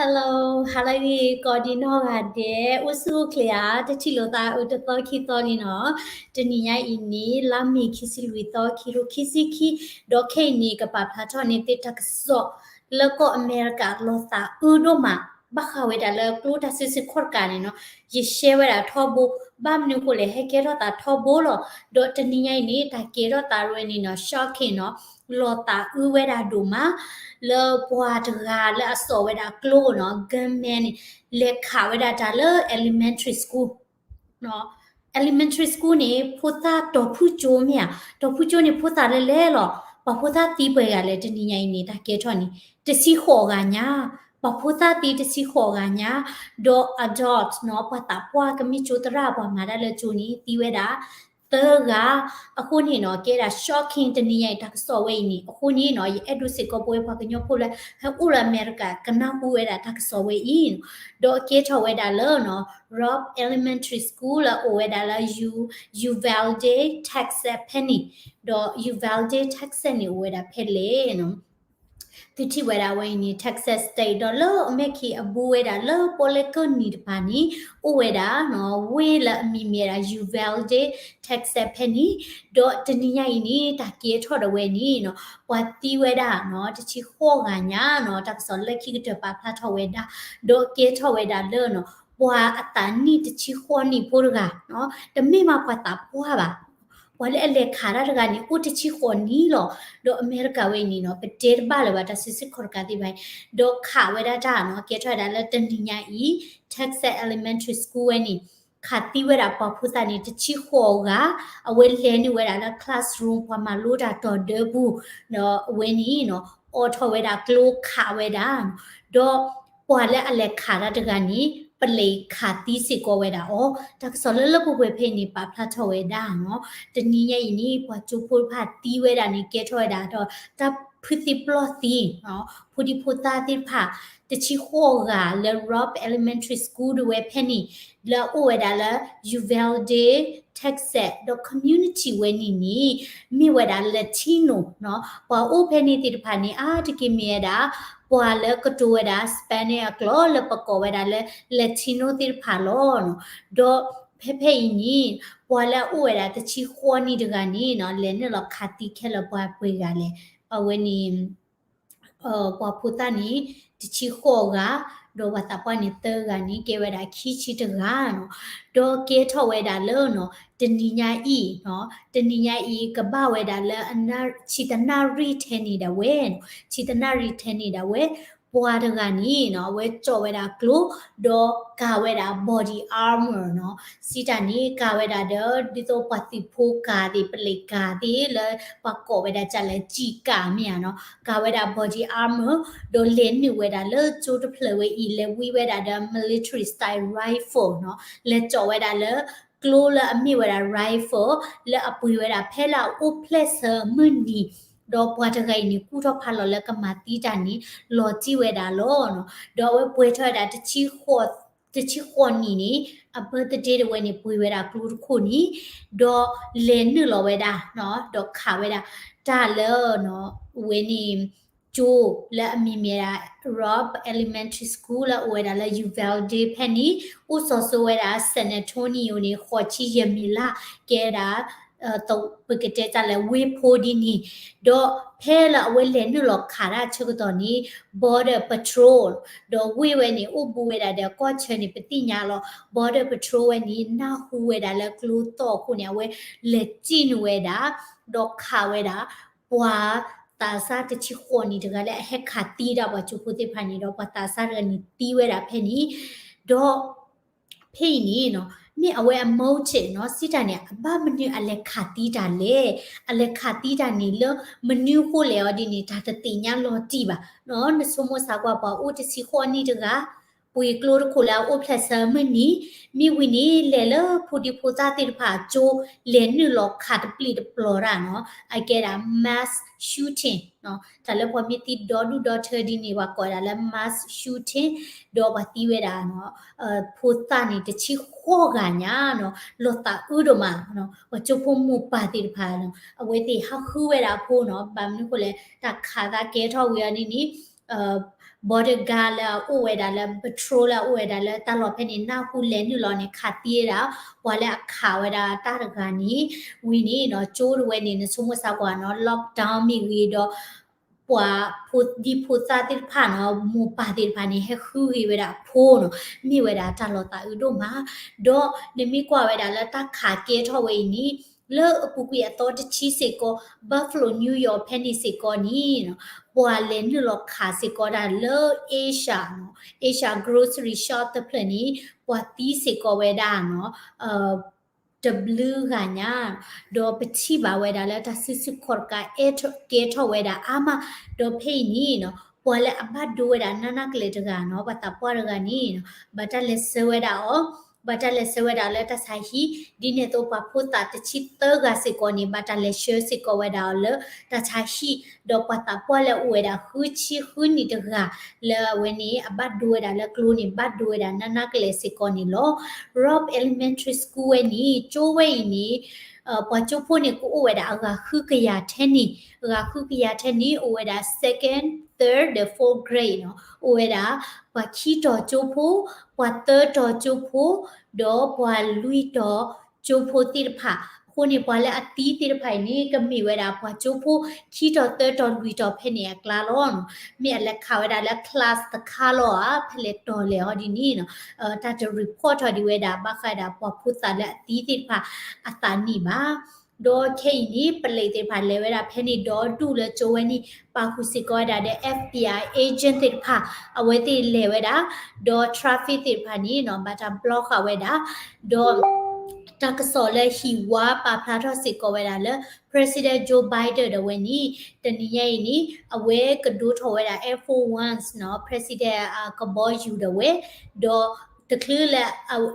Hello, ဟါလၢအဂ့ၤ ကိးဒံနီၢ်ဂၤဒဲး, အိၣ်ဆူၣ်အိၣ်ချ့ဧါ, တထံၣ်လိာ်သးအုးတသီခံသီလံနီၤ. တနံၤညါအံၤန့ၣ် လါမ့ၤခံဆံလွံၢ်သီ ခံကထိခံဆံခံ, ဒီးခဲအံၤန့ၣ် ကပာ်ဖျါထီၣ်န့ၢ်သ့ၣ်တၢ်ကစီၣ် လၢကီၢ်အမဲရကၤလီၤသးအုးဒိၣ်မး, ဘၣ်ဃးဝဲဒၣ်လၢကျိတၢ်စုဆူၣ်ခီၣ်တကးန့ၣ်နီၤ, ယရှဲဝဲဒၣ်ထီဘိ, ဘၣ်မနုၤအဃိလဲၣ် ဟဲကဲထီၣ်သးထီဘိလီၤ. ဒီးတနံၤညါအံၤန့ၣ် တၢ်ကဲထီၣ်သးဝဲန့ၣ်နီၤ shocking နီၤ, လီၤသးအုးဝဲဒၣ်ဒိၣ်မး လၢပှၤတဂၤလၢအစိာ်ဝဲဒၣ်ကျိနီၤ gunman န့ၣ် လဲၤခးဝဲဒၣ်တၢ်လၢ elementary school elementary school န့ၣ် ဖိသၣ်တီၤဖုၣ်ကၠိမ့ၢ်ဧါ, တီၤဖုၣ်ကၠိန့ၣ် ဖိသၣ်လၢလဲၣ်လီၤ. ပှၤဖိသၣ်သံပှဲၤဂၤလဲၣ် တနံၤညါအံၤန့ၣ် တၢ်ကဲထီၣ်န့ၣ် တဆံဃိးဂၤညါ, ပှၤဖိသၣ်သံတဆံဃိးဂၤညါ, ဒီး adult နီၤ ပှၤသးပှၢ်ကမ့ၢ်ကၠိသရၣ်ပှၤမၤတၢ်လၢကၠိန့ၣ် သံဝဲဒၣ် သၢဂၤ, အဃိန့ၣ်နီၤ ကဲဒၣ် shocking တနံၤညါအံၤတၢ်ကစီၣ်ဝဲအံၤန့ၣ် အဃိန့ၣ်နီၤ ယအဲၣ်ဒိးစ့ၢ်ကီးပဝဲပှၤကညီဖိလၢ ဟဲအိၣ်လၢအမဲရကၤ ကနၢ်ဟူဝဲဒၣ်တၢ်ကစီၣ်ဝဲအံၤ, ဒီးကဲထီၣ်ဝဲဒၣ်လၢနီၤ Robb Elementary School လၢအအိၣ်ဝဲဒၣ်လၢ U Uvalde Texas ဖဲန့ၣ်, ဒီး Uvalde Texas န့ၣ် အိၣ်ဝဲဒၣ်ဖဲလဲၣ်နီၤ သုထံၣ်ဝဲဒၣ်ဝဲအံၤန့ၣ် Texas State ဒီးလၢအမဲၢ်ခံအဘူးဝဲဒၣ်လၢပီၣ်လဲၣ်ကၢၢ်နံၤတပၤန့ၣ် အိၣ်ဝဲဒၣ်နီၤ ဝ့ၢ်လၢအမံၤမ့ၢ်ဝဲဒၣ် Uvalde Texas ဖဲန့ၣ်, ဒီးတနံၤညါအံၤန့ၣ် တၢ်ကဲထီၣ်ဒၣ်ဝဲန့ၣ်နီၤ ပှၤသံဝဲဒၣ်နီၤ တဆံဃိးဂၤညါနီၤ တၢ်ကစီၣ်လၢခံကတၢၢ်ပာ်ဖျါထီၣ်ဝဲဒၣ်, ဒီးကဲထီၣ်ဝဲဒၣ်လၢနီၤ ပှၤအသးနံၣ်တဆံဃိးနံၣ်ဖိတဂၤနီၤ တမ့ၢ်မးပှၤသးပှၢ်ဘၣ် ပှၤလၢအလဲၤခးတၢ်တဂၤန့ၣ် အိၣ်တဆံဃိးနံၣ်လီၤ. ဒီးအမဲရကၤဝဲအံၤန့ၣ်နီၤ ပတဲတဘၣ်လၢၤဘၣ် တၢ်စုဆူၣ်ခီၣ်တကးသ့ၣ်တဖၣ်အံၤ, ဒီးခးဝဲဒၣ်တၢ်နီၤ ကဲထီၣ်ဝဲဒၣ်လၢတနံၤညါအံၤ Texas Elementary School ဝဲန့ၣ် ခးသံဝဲဒၣ်ပှၤဖိသၣ်န့ၣ် တဆံဃိးဂၤ, အဝဲလဲၤနုာ်ဝဲဒၣ်လၢ classroom ပှၤမၤလိတၢ်တီၤဒၢပူၤ, ဒီးအဝဲန့ၣ်နီၤ အိးထီၣ်ဝဲဒၣ်ကျိခးဝဲဒၣ်, ဒီးပှၤလၢအလဲၤခးတၢ်တဂၤန့ၣ် ပလံးခးသံစ့ၢ်ကီးဝဲဒၣ်အီၤ, တၢ်ကစီၣ်လၢလၢပှဲၤပှဲၤဖဲအံၤန့ၣ် ပာ်ဖျါထီၣ်ဝဲဒၣ်နီၤ. တနံၤညါအံၤန့ၣ် ပှၤကၠိဖိတဖၣ်သံဝဲဒၣ်န့ၣ် ကဲထီၣ်ဝဲဒၣ်ဒီး တၢ်ဖုသံပျီၢ်သံ ဖိဒံဖိသၣ်သ့ၣ်တဖၣ် တဆံဃိးဂၤလၢ Robb Elementary School ဒၣ်ဝဲဖဲန့ၣ် လၢအအိၣ်ဝဲဒၣ်လၢ Uvalde Texas ဒီး community ဝဲန့ၣ်န့ၣ် မ့ၢ်ဝဲဒၣ် Latino နီၤ, ပှၤအိၣ်ဖဲန့ၣ်သ့ၣ်တဖၣ်န့ၣ် အါတက့ၢ်မ့ၢ်ဝဲဒၣ် ပှၤလၢကတိၤဝဲဒၣ် Spanish အကျိာ် လၢပကိးဝဲဒၣ်လၢ Latino သ့ၣ်တဖၣ်လီၤ. ဒီးဖဲဖဲအံၤန့ၣ် ပှၤလၢအအိၣ်ဝဲဒၣ်တဆံဃိးနံၣ်တဂၤန့ၣ်နီၤ လဲၤနုာ်လီၤခးသံခဲလၢာ်ပှၤပှဲၤဂၤလဲၣ်, အဝဲန့ၣ် ပှၤဖိသၣ်န့ၣ် တဆံဃိးဂၤ, ဒီးပှၤသးပှၢ်န့ၣ်သၢဂၤန့ၣ် ကဲဝဲဒၣ်ခံဆံတဂၤနီၤ, ဒီးကဲထီၣ်ဝဲဒၣ်လၢနီၤ တနံၤညါအံၤ, တနံၤညါအံၤ ကဘၣ်ဝဲဒၣ်လၢ ဆံတနၣ်ရံၣ်ထဲန့ၣ်ဒၣ်ဝဲ, ဆံတနၣ်ရံၣ်ထဲန့ၣ်ဒၣ်ဝဲ, ပှၤတဂၤန့ၣ်နီၤ အဝဲကၠီၣ်ဝဲဒၣ်ကျိ, ဒီးကၤဝဲဒၣ် body armor နီၤ, စံးတၢ်န့ၣ် ကၤဝဲဒၣ်ဒီး ဒ်သိးပှၤသုးဖိကၤသ့ၣ် ပလံးကၤသ့ၣ် လၢပှၤကိးဝဲဒၣ်ကလဲၣ် ကျံးကၤမ့ၢ်ဧါနီၤ, ကၤဝဲဒၣ် body armor, ဒီးလဲၤနုာ်ဝဲဒၣ်လၢကၠိတဖျၢၣ်ဝဲအံၤ လဲၤဝံဝဲဒၣ်ဒီး military style rifle နီၤ, လဲၤကၠီၣ်ဝဲဒၣ်လၢ ကျိလၢအမ့ၢ်ဝဲဒၣ် rifle လၢအပှ့ၤဝဲဒၣ်ဖဲလၢအအိၣ်ဖျဲၣ်ဆၢမုၢ်နံၤ, ဒီးပှၤတဂၤအံၤန့ၣ် ကူၣ်ထီၣ်ဖးလီၤလၢကမၤသံတၢ်န့ၣ် လီၤတံၢ်ဝဲဒၣ်လီၤနီၤ, ဒီးအဝဲပှဲၤထီၣ်ဝဲဒၣ် တဆံဃိးနံၣ်န့ၣ် အ birthday တဝဲန့ၣ် ပှ့ၤဝဲဒၣ်ကျိတခိၣ်န့ၣ်, ဒီးလဲၤနုာ်လီၤဝဲဒၣ်နီၤ, ဒီးခးဝဲဒၣ် တၢ်လၢနီၤ အဝဲန့ၣ် ကၠိလၢအမံၤမ့ၢ်ဒၣ် Robb Elementary School လၢအအိၣ်ဝဲဒၣ်လၢ Uvalde ဖဲန့ၣ်, အိၣ်စီၤစိဝဲဒၣ် San Antonio န့ၣ် ဃိးဆံယဲၢ်မံၤလၢ် ကဲဒၣ် ပကတဲတၢ်လဲၣ် ဝ့ၢ်ဖိဒ်န့ၣ်, ဒီးဖဲလၢအဝဲလဲၤနုာ်လီၤခးတၢ်ဆၢကတီၢ်န့ၣ် Border Patrol ဒီးဝ့ၢ်ဝဲန့ၣ် အိၣ်ဘူးဝဲဒၣ်ဒီးကီၢ်ဆၢန့ၣ် ပသ့ၣ်ညါလီၤ. Border Patrol ဝဲန့ၣ် နၢ်ဟူဝဲဒၣ်လၢကျိသီၣ်အဃိန့ၣ် အဝဲလဲၤစံၣ်နုာ်ဝဲဒၣ် ဒီးခးဝဲဒၣ် ပှၤသးစၢ်တဆံဃိးနံၣ်တဂၤလၢအဟဲခးသံဒၣ်ပှၤကၠိဖိသ့ၣ်တဖၣ်န့ၣ်ဒီး ပှၤသးစၢ်တဂၤန့ၣ်သံဝဲဒၣ်ဖဲန့ၣ်, ဒီး ဖဲအံၤန့ၣ်နီၤ မ့ၢ်အဝဲအ motive နီၤ စံးတၢ်န့ၣ် အဘၣ်မနုၤအလဲၤခးသံတၢ်လဲၣ်, အလဲၤခးသံတၢ်န့ၣ်လၢမနုၤအဃိလဲၣ်အီၤဒ်န့ၣ် တၢ်တသ့ၣ်ညါလီၤတံၢ်ဘၣ်နီၤ, နဆိကမိၣ်စ့ၢ်ကီးပှၤအိၣ်တဆံဃိးနံၣ်တဂၤ ပှ့ၤကျိတခိၣ်လၢအအိၣ်ဖျဲၣ်ဆၢမုၢ်နံၤ, မ့ၢ်ဝံၤန့ၣ် လဲၤလၢဖိဒံဖိသၣ်သ့ၣ်တဖၣ်အကၠိ လဲၤနုာ်လီၤခးတပျံၤတပျီၤတၢ်နီၤ, အကဲဒၣ် mass shooting နီၤ, တၢ်လၢပှၤမ့ၢ်သံဒီဒူၣ်ဒီထၢဒ်န့ၣ် ပှၤကိးဒၣ်လၢ mass shooting ဒီးပှၤသံဝဲဒၣ်နီၤ ဖိသၣ်န့ၣ် တဆံဃိးဂၤညါနီၤ လီၤသးအုးဒိၣ်မးနီၤ, ပှၤကၠိဖိမိၢ်ပၢ်သ့ၣ်တဖၣ်နီၤ အဝဲသ့ၣ်ဟးဃုဝဲဒၣ်အဖိနီၤ, ဘၣ်မနုၤအဃိလဲၣ် တၢ်ခးသးကဲထီၣ်ဝံၤအီၤဒ်န့ၣ် bodyguard လၢအအိၣ်ဝဲဒၣ်လၢ patrol လၢအအိၣ်ဝဲဒၣ်လၢတၢ်လီၢ်ဖဲန့ၣ် နၢ်ဟူလဲၤနုာ်လီၤန့ၣ် ခးသံဝဲဒၣ် ပှၤလၢအခးဝဲဒၣ်တၢ်တဂၤန့ၣ် ဝံၤန့ၣ်နီၤ ကၠိတဝဲန့ၣ် နဆိကမိၣ်စ့ၢ်ကီးနီၤ lockdown မ့ၢ်ဂ့ၤဒီး ပှၤဖိဒံဖိသၣ်သ့ၣ်တဖၣ်နီၤ မိၢ်ပၢ်သ့ၣ်တဖၣ်န့ၣ် ဟဲဃုဂ့ၤဝဲဒၣ်အဖိနီၤ မ့ၢ်ဝဲဒၣ်တၢ်လီၤသးအုးဒိၣ်မး ဒီးနမ့ၢ်ကွၢ်ဝဲဒၣ်လၢတၢ်ခးကဲထီၣ်ဝဲအံၤန့ၣ် လၢအပူၤကွံာ်အသီတဆံစ့ၢ်ကီး Buffalo New York ဖဲန့ၣ်စ့ၢ်ကီးန့ၣ်နီၤ ပှၤလဲၤနုာ်လီၤခးစ့ၢ်ကီးဒၣ်လၢ Asia နီၤ Asia grocery shop တဖျၢၣ်န့ၣ် ပှၤသံစ့ၢ်ကီးဝဲဒၣ်နီၤ တဘျုးဂၤညါ ဒီးပထံၣ်ဘၣ်ဝဲဒၣ်လၢတၢ်စုဆူၣ်ခီၣ်တကး ကဲထီၣ်ဝဲဒၣ်အါမး ဒီးဖဲအံၤန့ၣ်နီၤ ပှၤလၢအဘၣ်ဒိဝဲဒၣ်နးနးကလဲာ်တဂၤနီၤ ပှၤသးပှၢ်တဂၤန့ၣ်နီၤ ဘၣ်တၢ်လဲၤဆှၢဝဲဒၣ်အီၤ ဘၣ်တၢ်လဲၤဆှၢဝဲဒၣ်လၢတၢ်ဆါဟံၣ် ဒ်န့ၣ်အသိးပှၤဖိသၣ်တဆံသၢဂၤစ့ၢ်ကီးန့ၣ် ဘၣ်တၢ်လဲၤဆှၢစ့ၢ်ကီးဝဲဒၣ်အီၤလၢတၢ်ဆါဟံၣ် ဒီးပှၤသးပှၢ်လၢအအိၣ်ဝဲဒၣ်ဃုဆံဃုနံၣ်တဂၤ လၢအဝဲန့ၣ် အဘၣ်ဒိဝဲဒၣ်လၢကျိန့ၣ် ဘၣ်ဒိဝဲဒၣ်နးနးကလဲာ်စ့ၢ်ကီးန့ၣ်လီၤ. Robb Elementary School ဝဲန့ၣ် ကၠိဝဲအံၤန့ၣ် ပှၤကၠိဖိန့ၣ် ကအိၣ်ဝဲဒၣ်အဂၤဃုကယၤထဲန့ၣ် အဂၤဃုကယၤထဲန့ၣ် အိၣ်ဝဲဒၣ် second, third ဒီး fourth grade နီၤ အိၣ်ဝဲဒၣ် ပှၤခံတီၤကၠိဖိ, ပှၤသၢတီၤကၠိဖိ, ဒီးပှၤလွံၢ်တီၤကၠိဖိသ့ၣ်တဖၣ်, အဃိန့ၣ် ပှၤလၢအသံသ့ၣ်တဖၣ်အံၤန့ၣ် ကမ့ၢ်ဝဲဒၣ်ပှၤကၠိဖိ ခံတီၤသၢတီၤလွံၢ်တီၤဖဲန့ၣ်အကျါလီၤ. မ့ၢ်အလဲၤခးဝဲဒၣ်လၢ class တခါလီၤဧါ, ဖဲလဲၣ်တီၤလဲၣ်အီၤဒ်န့ၣ်နီၤ, တၢ်တ report ထီၣ်ဒံးဝဲဒၣ် ဘၣ်ဃးဒၣ်ပှၤဖိသၣ်လၢအသံသ့ၣ်တဖၣ်အသးန့ၣ်ဘၣ်. ဒီးခဲအံၤန့ၣ် ပလံးသ့ၣ်တဖၣ်လဲၤဝဲဒၣ်ဖဲန့ၣ် ဒီဒူၣ်လၢကၠိဝဲန့ၣ် ပာ်ဃုာ်စ့ၢ်ကီးဝဲဒၣ်ဒီး FBI agent သ့ၣ်တဖၣ် အဝဲသ့ၣ်လဲၤဝဲဒၣ်, ဒီး traffic သ့ၣ်တဖၣ်န့ၣ်နီၤ ဘၣ်တၢ် block ဃာ်ဝဲဒၣ်, ဒီး တၢ်ကစီၣ်လၢဟံၣ်ဝါပာ်ဖျါထီၣ်စ့ၢ်ကီးဝဲဒၣ်လၢ President Joe Biden ဒီးဝဲန့ၣ် တနံၤညါအံၤန့ၣ် အဝဲကဒိးထီၣ်ဝဲဒၣ် Air Force Ones နီၤ President ကဘီယူၤဒီးဝဲ, ဒီးတချုးလၢ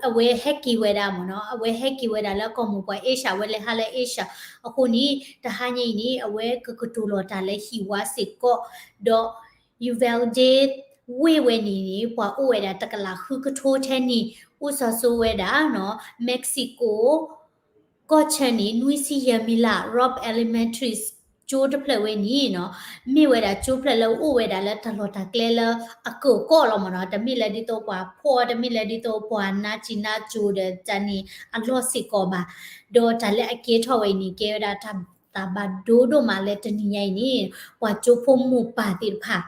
အဝဲဟဲက့ၤဝဲဒၣ်မ့ၢ်နီၤ, အဝဲဟဲက့ၤဝဲဒၣ်လၢကီၢ်မိၢ်ပှၢ် Asia, အဝဲလဲၤဟးလၢ Asia အဃိန့ၣ် တဟါညါအံၤန့ၣ် အဝဲကကတိၤလီၤတၢ်လၢဟံၣ်ဝါစ့ၢ်ကီး, ဒီး Uvalde ဝ့ၢ်ဝဲန့ၣ်န့ၣ် ပှၤအိၣ်ဝဲဒၣ်တကလးဃုကထိထဲန့ၣ် အိၣ်စီၤစိဝဲဒၣ်နီၤ Mexico ကီၢ်ဆၢန့ၣ် နွံဆံယဲၢ်မံလး Robb Elementary ကၠိတဖျၢၣ်ဝဲန့ၣ်နီၤ, မ့ၢ်ဝဲဒၣ်ကၠိဖျၢၣ်လၢအိၣ်ဝဲဒၣ်လၢတၢ်လီၢ်တၢ်ကျဲလၢအကၢၢ်ကီၢ်လီၤမ့ၢ်နီၤ, တမ့ၢ်လၢဒ်သိးပှၤဖှီၣ်, တမ့ၢ်လၢဒ်သိးပှၤနါစံးနါစိၤဒီးတၢ်န့ၣ်အလီၢ်စ့ၢ်ကီးဘၣ်. ဒီးတၢ်လၢအကဲထီၣ်ဝဲအံၤန့ၣ် ကဲဝဲဒၣ်တၢ်သးဘၣ်ဒိဒိၣ်မးလၢတနံၤညါအံၤန့ၣ် ပှၤကၠိဖိမိၢ်ပၢ်သ့ၣ်တဖၣ်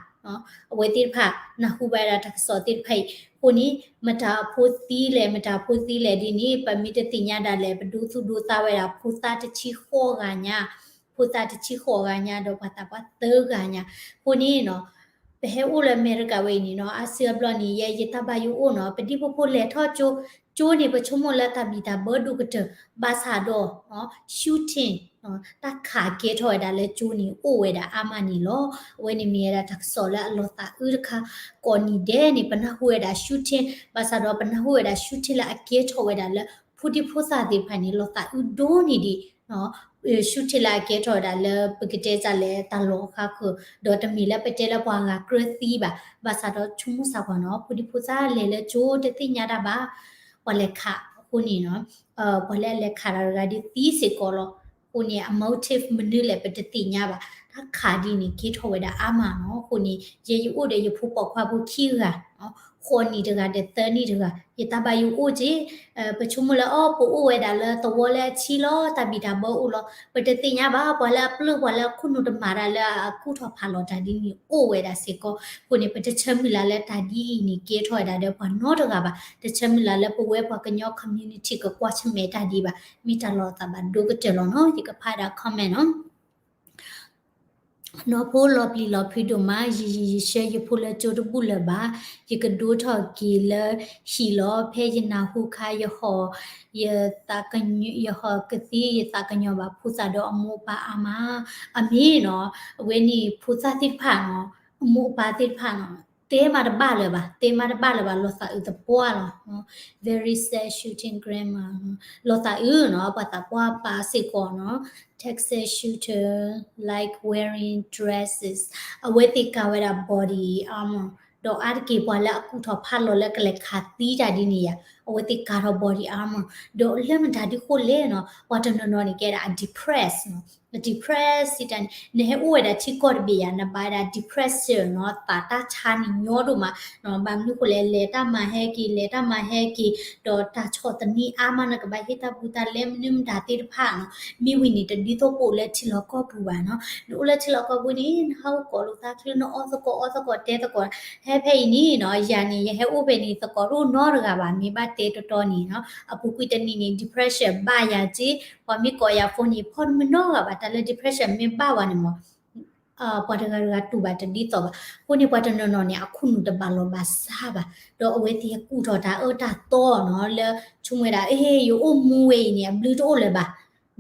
အဝဲသ့ၣ်တဖၣ် နၢ်ဟူဘၣ်ဝဲဒၣ်တၢ်ကစီၣ်သ့ၣ်တဖၣ်အံၤ, အဃိန့ၣ် မတၤအဖိသံလဲၣ် မတၤအဖိသံလဲၣ်ဒ်န့ၣ် ပမ့ၢ်တသ့ၣ်ညါဒၣ်လဲာ် ပဒိသူၣ်ဒိသးဝဲဒၣ် ဖိသၣ်တဆံဃိးဂၤညါ, ဖိသၣ်တဆံဃိးဂၤညါ ဒီးပှၤသးပှၢ်သၢဂၤညါ, အဃိန့ၣ်နီၤ ပဟဲအိၣ်လၢအမဲရကၤဝဲအံၤန့ၣ်နီၤ အါစုအါဘျီန့ၣ် ယဲယတၢ်ဘၣ်ယိၣ်အိၣ်နီၤ ပဒံဖိဖိလဲၤထီၣ်ကၠိ, ကၠိန့ၣ် ပဆိကမိၣ်လၢတၢ်ဘံၣ်တၢ်ဘၢဒိၣ်ကတၢၢ်, ဘၣ်ဆၣ်ဒီး shooting တၢ်ခးကဲထီၣ်ဝဲဒၣ်လၢကၠိန့ၣ် အိၣ်ဝဲဒၣ်အါမးန့ၣ်လီၤ. အဝဲန့ၣ်မ့ၢ်ဝဲဒၣ်တၢ်ကစီၣ်လၢအလီၤသးအုးတခါ, ကိးနံၤဒဲးန့ၣ် ပနၢ်ဟူဝဲဒၣ် shooting, ဘၣ်ဆၣ်ဒီးပနၢ်ဟူဝဲဒၣ် shooting လၢအကဲထီၣ်ဝဲဒၣ်လၢ ဖိဒံဖိသၣ်သ့ၣ်တဖၣ်န့ၣ် လီၤသးအုးဒိၣ်န့ၢ်ဒံး shooting လၢအကဲထီၣ်ဝဲဒၣ်လၢပကတဲတၢ်လဲၣ်တၢ်လီၢ်အဃါဃၢၤ, ဒီးတမ့ၢ်လၢပတဲလၢပှၤဂၤကြၢးသံဘၣ်, ဘၣ်ဆၣ်ဒီးဆိကမိၣ်စ့ၢ်ကီးနီၤ ဖိဒံဖိသၣ်လဲၤလၢကၠိတသ့ၣ်ညါတၢ်ဘၣ်, ပှၤလဲၤခးအဃိန့ၣ်နီၤ, ပှၤလၢအလဲၤခးတၢ်တဂၤဒ်သံစ့ၢ်ကီးလီၤ. အဃိန့ၣ် အ motive မနုၤလဲၣ် ပတသ့ၣ်ညါဘၣ်. တၢ်ခးဒ်န့ၣ် ကဲထီၣ်ဝဲဒၣ်အါမးနီၤ. အဃိန့ၣ် ယဲယအိၣ်ဒီးယဖိပိာ်ခွါဖိခံဂၤ ဃိးနံၣ်တဂၤဒီးသၢနံၣ်တဂၤ, ယတၢ်ဘၣ်ယိၣ်အိၣ်က့ၤ, ပဆိကမိၣ်လၢအီၤ ပအိၣ်ဝဲဒၣ်လၢသဝီလၢအဆံးလီၤ, တၢ်ဘံၣ်တၢ်ဘၢအိၣ်လီၤ, ပတသ့ၣ်ညါဘၣ် ပှၤလၢအပျၢ်ပှၤလၢအခိၣ်နူာ်တမၤတၢ်လၢအကူၣ်ထီၣ်ဖးလီၤတၢ်ဒ်န့ၣ်အိၣ်ဝဲဒၣ်စ့ၢ်ကီး. အဃိန့ၣ် ပတဆၢမုၢ်လၢ်လၢတၢ်ဒ်အံၤန့ၣ် ကဲထီၣ်ဝဲဒၣ်ဒီးပှၤနီတဂၤဘၣ်, တဆၢမုၢ်လၢ်လၢပဝဲပှၤကညီ community ကကွၢ်ဆၢၣ်မဲာ်တၢ်ဒ်ဘၣ်, မ့ၢ်တၢ်လီၤသးဘၣ်ဒိကတၢၢ်လီၤနီၤ. ယကဖးဒၣ် comment နီၤ. နီၢ်ဖိလီၤပျံၤလီၤဖုးဒိၣ်မး, ယံာ်ယံာ်ယဆှၢယဖိလၢကၠိတဘူၣ်လၢၤဘၣ်, ယကဒိးထီၣ်က့ၤလၢဟံၣ်လီၤ. ဖဲယနၢ်ဟူခါ ယဟီၣ်, ယသးကညီၤ, ယဟီၣ်ကသံ ယသးကညီၤဘၣ်ဖိသၣ်ဒီးအမိၢ်အပၢ်အါမး. အမ့ၢ်နီၤ, အဝဲန့ၣ်ဖိသၣ်သ့ၣ်တဖၣ်နီၤ, အမိၢ်အပၢ်သ့ၣ်တဖၣ်နီၤ, တဲမးတဘၣ်လၢၤဘၣ်, တဲမးတဘၣ်လၢၤဘၣ်, လီၤသးအုးသပှၢ်လီၤ. Very sad shooting grandma, လီၤသးအုးနီၤ, ပှၤသးပှၢ်ပၢ်စ့ၢ်ကီးနီၤ. Texas shooter like wearing dresses, အဝဲသ့ၣ်ကၤဝဲဒၣ် body armor, ဒီးအါတက့ၢ်ပှၤလၢအကူၣ်ထီၣ်ဖးလီၤလၢကလဲၤခးသံတၢ်ဒ်န့ၣ်ယါ, အဝဲသ့ၣ်ကၤထီၣ် body armor ဒီးလၢမတၤဒ်ဃိလဲၣ်နီၤ, ပှၤတနီၤနီၤန့ၣ် ကဲဒၣ်အ depress နီၤ, depress စံးတၢ်န့ၣ် နဟဲအိၣ်ဝဲဒၣ်ထံကီၢ်တဘ့ၣ်ယၤ နဘၣ်ဝဲဒၣ် depression နီၤ, သးတၢ်ဆါန့ၣ်ညီဒိၣ်မးနီၤ, ဘၣ်မနုၤဃိလဲၣ် လဲၤတၢ်မၤဟဲက့ၤ လဲၤတၢ်မၤဟဲက့ၤ ဒီးတၢ်ဆီၣ်သနံးအါမး နကဘၣ်ဟ့ၣ်တၢ်ဘူးတၢ်လဲမနုၤမတၤသ့ၣ်တဖၣ်နီၤ, မ့ၢ်ဝံၤန့ၣ် တဒ်သိးပအိၣ်လၢထံလီၢ်ကီၢ်ပူၤဘၣ်နီၤ, နအိၣ်လၢထံလီၢ်ကီၢ်ပူၤန့ၣ် နဟးအိၣ်ကိးလိာ်သးချုး နအီၣ်သကိးအီသကိးတဲသကိး, ဟဲဖဲအံၤန့ၣ်နီၤ ယၤန့ၣ် ယဟဲအိၣ်ဖဲန့ၣ် သကိးတအိၣ်နီတဂၤဘၣ်, မ့ၢ်ဘၣ်တဲတီတီန့ၣ်နီၤ, အပူၤကွံာ်တနံၤန့ၣ် depression ဘၣ်ယၤက့, ပှၤမ့ၢ်ကိးယၤ phone န့ၣ် ဖီၣ်တမုာ်နီတဂၤဘၣ်, တၢ်လၢ depression မ့ၢ်ဘၣ်ဝဲန့ၣ်မး ပှၤတဂၤတဂၤတူၢ်ဘၣ်တဒ်သိးဘၣ်. အဃိန့ၣ် ပှၤတနီၤနီၤန့ၣ် အခိၣ်နူာ်တဘၣ်လီၢ်ဘၣ်စးဘၣ်, ဒီးအဝဲသ့ၣ်ဟဲကူၣ်ထီၣ်တၢ်အၢတၢ်သီနီၤ, လၢဆိကမိၣ်ဝဲဒၣ် အ့ ယအိၣ်မူဝဲအံၤန့ၣ် အဘျုးတအိၣ်လၢၤဘၣ်,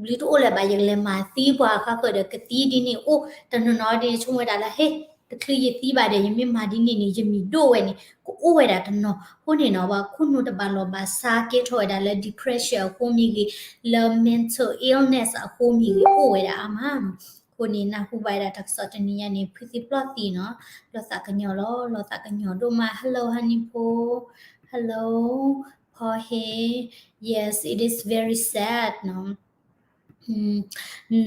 ဘျုးတအိၣ်လၢၤဘၣ်, ယကလဲၤမၤသံပှၤဃါဃၢၤဒီးကသံဒ်န့ၣ်အိၣ်, တနီၤနီၤဒ်န့ၣ် ဆိကမိၣ်ဝဲဒၣ်လၢ ဟ့ တချုးယသံဘၣ်ဒီး ယမ့ၢ်မၤဒ်န့ၣ်န့ၣ် ယမံၤဒိၣ်ဝဲန့ၣ် ကအိၣ်ဝဲဒၣ်တနီၤ. အဃိန့ၣ်နီၤ ပှၤခိၣ်နူာ်တဘၣ်လီၢ်ဘၣ်စးကဲထီၣ်ဝဲဒၣ်လၢ depression အဃိမ့ၢ်ဂ့ၤ, လၢ mental illness အဃိမ့ၢ်ဂ့ၤ အိၣ်ဝဲဒၣ်အါမးနီၤ. အဃိန့ၣ် နၢ်ဟူဘၣ်ဝဲဒၣ်တၢ်ကစီၣ်တနံၤညါန့ၣ် ဖုသံပျီၢ်သံနီၤ, လီၤသးကညီၤလီၤ, လီၤသးကညီၤဒိၣ်မး. Hello honey ဖိ, hello ဖီဟ့, yes, it is very sad နီၤ.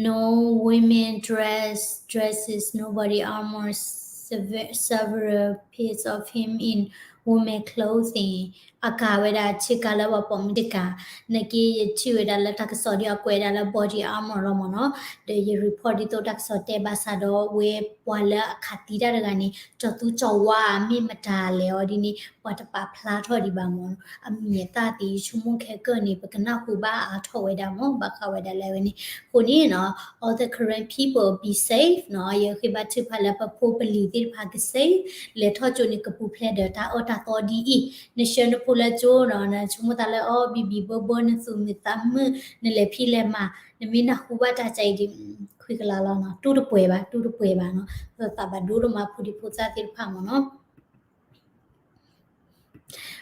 No women dress, dresses, nobody armor, several pieces of him in women clothing. အကၤဝဲဒၣ်ဆ့ကၤလၢပှၤပိာ်မုၣ်တကၤ, နက့ယထံၣ်ဝဲဒၣ်လၢတၢ်ကစီၣ်ဒီးအကွဲးဒၣ်လၢ body armor လီၤမးနီၤ, ဒီးယ report ဒ်သိးတၢ်ကစီၣ်တဲဘၣ်ဆၣ်ဒီး ဝဲပှၤလၢအခးသံတၢ်တဂၤန့ၣ် ကၠီၤသူကၠီၤဝါမ့ၢ်မတၤလဲၣ်အီၤဒ်န့ၣ် ပှၤတပာ်ဖျါထီၣ်ဒံးဘၣ်မးနီၤ, အမံၤအသၣ်သ့ၣ် ယဆိကမိၣ်ခဲကၢၢ်န့ၣ် ပကနၢ်ဟူဘၣ်အါထီၣ်ဝဲဒၣ်မး ဘၣ်ဃးဝဲဒၣ်လၢအဝဲန့ၣ်. အဃိန့ၣ်နီၤ all the Karen people be safe နီၤ, ယဃ့ဘါထုကဖၣ်လၢပဖိပလံၤသ့ၣ်တဖၣ်က safe, လဲၤထီၣ်ကၠိန့ၣ် ကပူၤဖျဲးဒီးတၢ်အၢတၢ်သီဒ်အံၤ, နဆှၢနဖိလၢကၠိနီၤ, နဆိကမိၣ်သးလၢအီၣ်ဘံၣ်ဘံၣ်ဘၢဘၢ နသူၣ်မုာ်သးမုာ် နလဲၤဖံးလဲၤမၤ, နမ့ၢ်နၢ်ဟူဘၣ်တၢ်ကဲအံၤဒ် ခွံကလးလီၤနီၤ, တူၢ်တပှဲၤဘၣ် တူၢ်တပှဲၤဘၣ်နီၤ, သးဘၣ်ဒိဒိၣ်မးဖိဒံဖိသၣ်သ့ၣ်တဖၣ်မးနီၤ.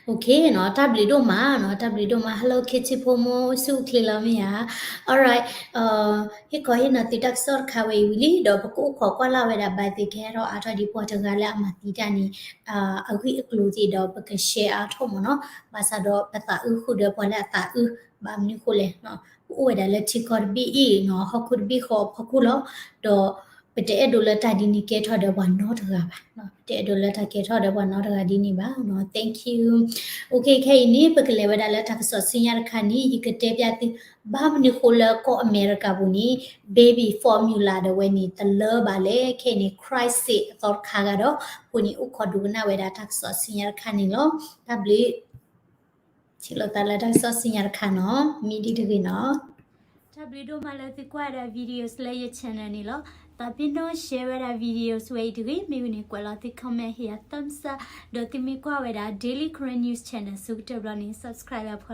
Okay နီၤ, တၢ်ဘျုးဒိၣ်မးနီၤ, တၢ်ဘျုးဒိၣ်မး. Hello ခ့ဆံဖိမိၢ် ဆူၣ်အိၣ်ချ့လီၤမ့ၢ်ဧါ. Alright, ဟ့ၣ်ခီဟ့ၣ်နီၤသုတၢ်ကစီၣ်တခါဝဲအံၤဝံၤလံ, ဒီးပကအိၣ်ခိးကွၢ်လၢ်ဝဲဒၣ် ဘၣ်သ့ၣ်ကဟဲထီၣ်အါထီၣ်ဒ်ပှၤတဂၤလၢအမၤသံတၢ်န့ၣ် အဂ့ၢ်အကျိၤသ့ၣ်ဒီး ပက share အါထီၣ်မးနီၤ, ဘၣ်ဆၣ်ဒီးပသးအုးဃုာ်ဒီးပှၤလၢအသးအုး, ဘၣ်မနုၤဃိလဲၣ်, ပအိၣ်ဝဲဒၣ်လၢထံကီၢ်တဘ့ၣ်အံၤနီၤ, ဟီၣ်ခိၣ်တဘ့ၣ်ဃီအဖီခိၣ်လီၤ, ဒီး ပတအဲၣ်ဒိးလၢတၢ်ဒ်န့ၣ်ကဲထီၣ်ဒီးပှၤနီတဂၤဘၣ်, ပတအဲၣ်ဒိးလၢတၢ်ကဲထီၣ်ဒီးပှၤနီတဂၤဒ်န့ၣ်ဘၣ်နီၤ. Thank you. Okay ခဲအံၤန့ၣ် ပကလဲၤဝဲဒၣ်လၢတၢ်ကစီၣ်ဆူညါတခါန့ၣ် ယကတဲပျးသု ဘၣ်မနုၤဃိလၢကီၢ်အမဲရကၤပူၤန့ၣ် baby formula ဒီးဝဲန့ၣ် တလၢဘၣ်လဲၣ်. ခဲအံၤန့ၣ် crisis အသီတခါဂၤဒီး အဃိန့ၣ် အိၣ်ခိးဒိကနၣ်ဝဲဒၣ်တၢ်ကစီၣ်ဆူညါတခါန့ၣ်လီၤ. တၢ်ဘျုး ထံၣ်လိာ်သးလၢတၢ်ကစီၣ်ဆူညါတခါနီၤ, မ့ၢ်ဒ်တဂ့ၤနီၤ. တၢ်ဘျုးဒိၣ်မးလၢသုကွၢ်ဝဲဒၣ် videos လၢယ channel န့ၣ်လီၤ. သးပ့ၤနီၣ် share ဝဲဒၣ် videos ဝဲအံၤတဂ့ၤ, မ့ၢ်ဝံၤန့ၣ် ကွဲးလီၤသု comment ဟ့ၣ်ယၤ thumbs up, ဒီးသုမ့ၢ်ကွၢ်ဝဲဒၣ် Daily Karen News Channel ဆၢကတီၢ်ဘျီန့ၣ် subscribe လၢဖီ